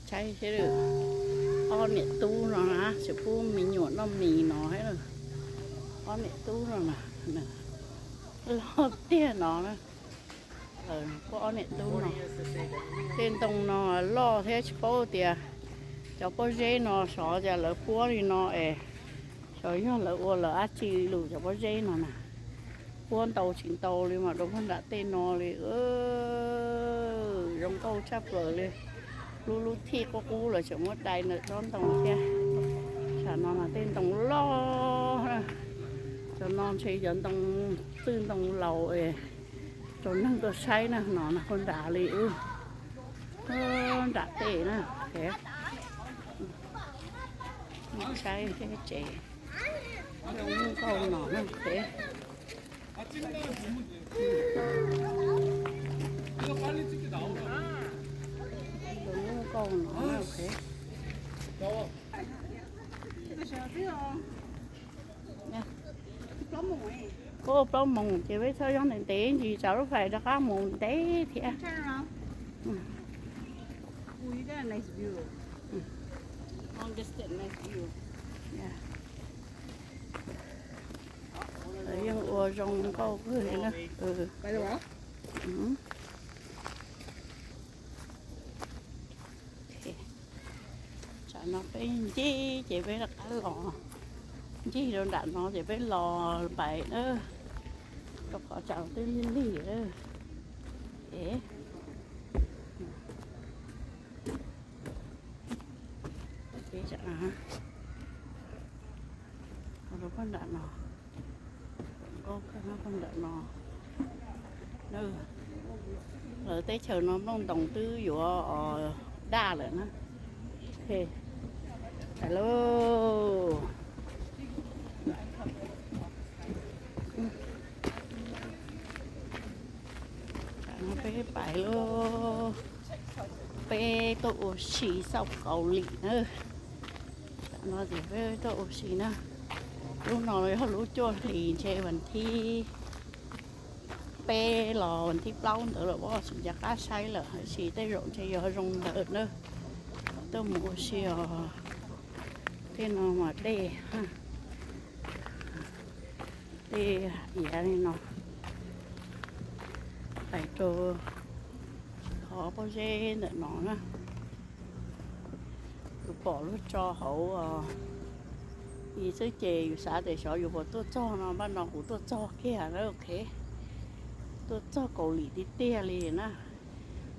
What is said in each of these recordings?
Saib seb, ob niam tub no na, tseem pub me nyuam noj mis no thiab. Ob niam tub no na, loj tiag no na. Pub ob niam tub no. Tej ntoo no loj thiab tsis paub tias cov pob zeb no xyov cas lawv puab li no es xyov yog lawv ua lawv dab tsi lus cov pob zeb no na. Puab ntau tsis ntau li mas rau puag nram tej no li. Zoo nkauj tshaj plaws li. Lub lub thij qub qub lawv tseem muab dai ntawm tsob ntoo thiab. Tam no mas tej ntoo loj na. Cov no ntshe cov ntoo txwj ntoo laus es rau neeg tuaj saib na. No na puag nram li, nram tej na. Saib tsev zoo nkauj no na. Zoo nkauj no na. Ua plaub moos ces peb txhob nyob ntev ntev ntsis, tsam lub fais rov qab mus ntev thiab. Lawv yeej ua zoo nkauj kawg li na. Tsam no peb ncig ces peb rov qab los, ncig rau nram no ces peb los pais na, rau qhov tsam twb lig lig. Es, rau puag nram no, nkauj kawg puag nram no. Lawv teb chaws no nplooj ntoos twb yuav daj lawm na. Pais lauj. Tam no peb pais lauj, peb tuaj ua si xauj Kaus Lim na. Tam no ces peb tuaj ua si na. Lub no yog lub cuaj hlis ntshe vas thib peb los vas thib plaub ntawd lawm, tsis nco qab saib lawm, tab sis tej zaum ntshe yog zoo ntawd na. Tuaj mus ua si os. Tej no mas dej, dej iav li no. Pais rau qhov pob zeb ntawm no na. Yus pom luag tso hauv li xwb ces yus xav tias xyov yus puas tuaj txog no, npaj no kuv tuaj txog kiag na, ok. Tuaj txog Kaus Lim tiag tiag li na.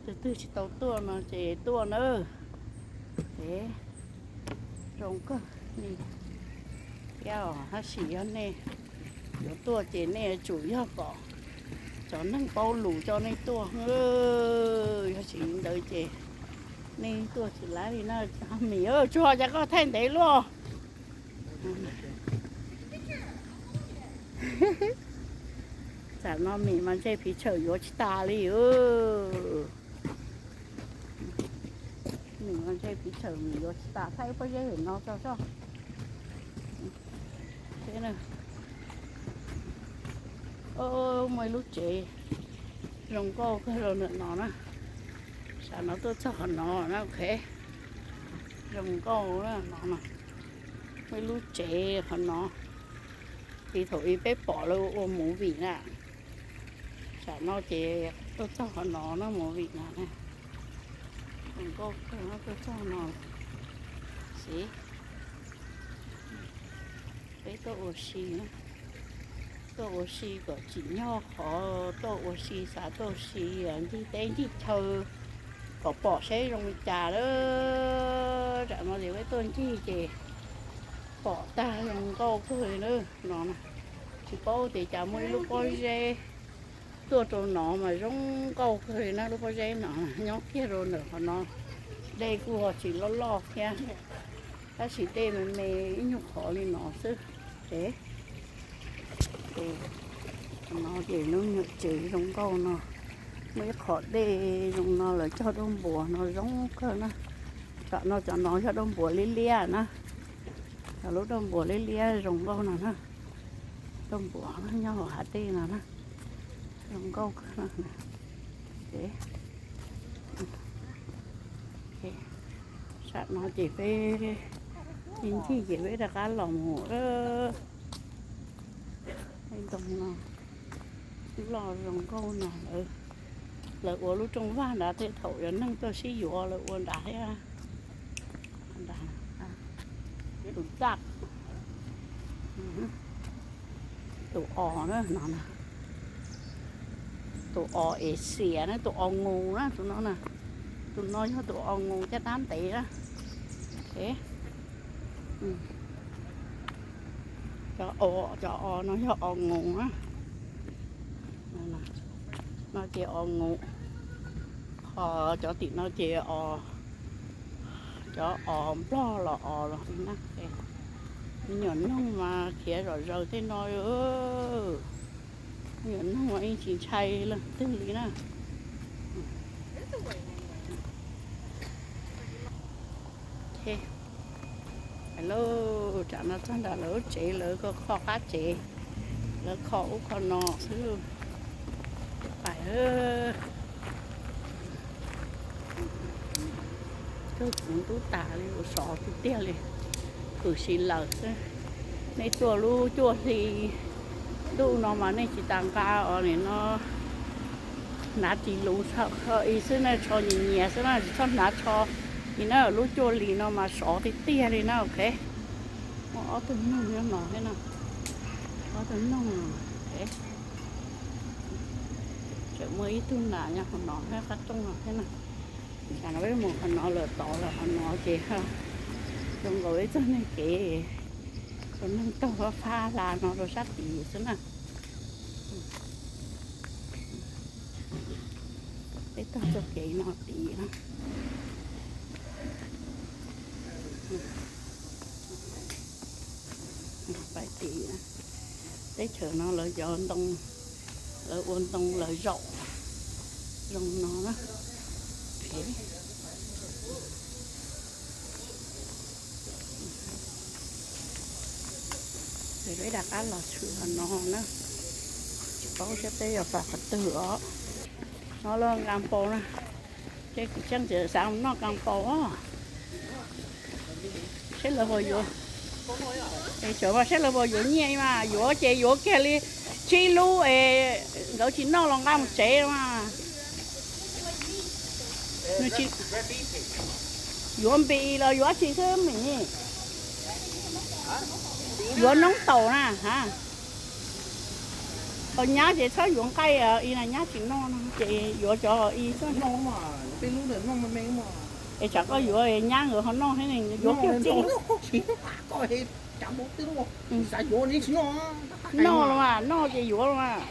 Tus twg tsis tau tuaj no ces tuaj na. Zoo kawg li thiab os, tab sis yog nej yuav tuaj ces nej yuav tsum yog kom cov neeg paub lus coj nej tuaj. Yog tsis li ntawd ces nej tuaj tsis laib li na. Mim, tsuas cas koj thaij ntev luaj. Tam no Mim mas ntshe phiv tshawm yuav tsis tas li. Mim mas ntshe phiv tshawm Mim yuav tsis tas, thaij pob zeb no tso soj. Muaj ib lub tsev zoo nkauj kawg rau ntawm no na. Tam no tuaj txog qhov no na, ok. Zoo nkauj na no. Muaj ib lub tsev qhov no, thaum ub peb pom lawv ua movie na. Tam no ces tuaj txog qhov no na, movie no na. Zoo nkauj kawg tuaj txog no xwb. Peb tuaj ua si, tuaj ua si kom tsim nyog qhov tuaj ua si, xav tuaj ua si ncig teb ncig chaw kom pom seb zoo li cas lawm. Tam no ces peb tuaj ncig ces pom tag zoo nkauj kawg li na. No tsis paub tias cas muaj ib lub pob zeb tuaj rau no mas zoo nkauj kawg li na. Lub pob zeb no nyob kiag rau ntawm qhov no, dej kuj ho tsis loj loj thiab, tab sis dej me me ib nyuag qhov li no xwb. Ces no ces lub nyuam tsev zoo nkauj no, muaj ib qhov dej zoo no lawv cog dauj npuas no zoo kawg na. Tam no cov no yog dauj npuas liab liab na. Cov lub dauj npuas liab liab zoo nkauj no na. Dauj npuas nyob hauv hav dej no na. Zoo nkauj kawg no. Ces, ok, Tsam no ces peb ncig ces peb rov qab los mus. Ntoo no loj zoo nkauj no. Lawv ua lub rooj vag nrad tej thaum yog neeg tuaj sib yuav lawv ua nrad thiab. Tus txaj, tus os na no, tus os Asia na, tus os ngus na, tus no na, tus no yog tus os ngus caj dab ntev na. Cov os, cov os no yog os ngus na. No ces os ngus, qhov cov tim no ces os, cov os nplog los os los na. Me nyuam noog mas khiav zom zaws tej no. Me nyuam noog mas yeej tsis ntshai leej twg li na. Lauj, tsam no txog nram lawv lub tsev, lawv kho qab tsev, lawv kho ub kho no xwb. Kawg kuv ntub tas li, sov tiag tiag li, hws si lawm xwb. Nej tuaj lub cuaj hli ntuj no mas nej tsis tas nqa os nim no hnav ris lus, tsho ib xwb na, tsho nyias nyias xwb na, tsis txhob hnav tsho ib na, lub cuaj hli no mas sov tiag tiag li na. Ok, muaj ob tug noog nyob no thiab no, ob tug noog. Tseem muaj ib tug nas nyob qhov no thiab, qab rooj no thiab na. Tsam no peb mus qhov no lawm, tod lawm qhov no ces zoo nkaus li txog nej kev, tus neeg taug fab hla no rau sab tid xwb na. Peb taug txoj kev no tid na. Pais tid, teb chaws no lawv cov ntoo, lawv ua ntoo lawv zaum zoo no na. Ces peb rov qab los tshwm qhov no na. Tsis paub saib peb yuav pais qhov twg os. No los nqaa paus na. Ces kuv tseem xav noj nqaa paus os. Saib lawv puas yuav, es tseem mas saib lawv puas yuav nyiaj mas, yuav ces yuav kiag li tsib lub es nkawd tsis noj los nqa mus tsev mas. Yuav npis los yuav tsi xwb mas, yuav noob taum na ha. Ho nyab ces txhob yuav nqaij i na, nyab tsis noj no ces yuav cov i xwb. Es tsam koj yuav nyab nkawd ho noj thiab, yuav kiag txij. Noj los mas, noj ces yuav los mas.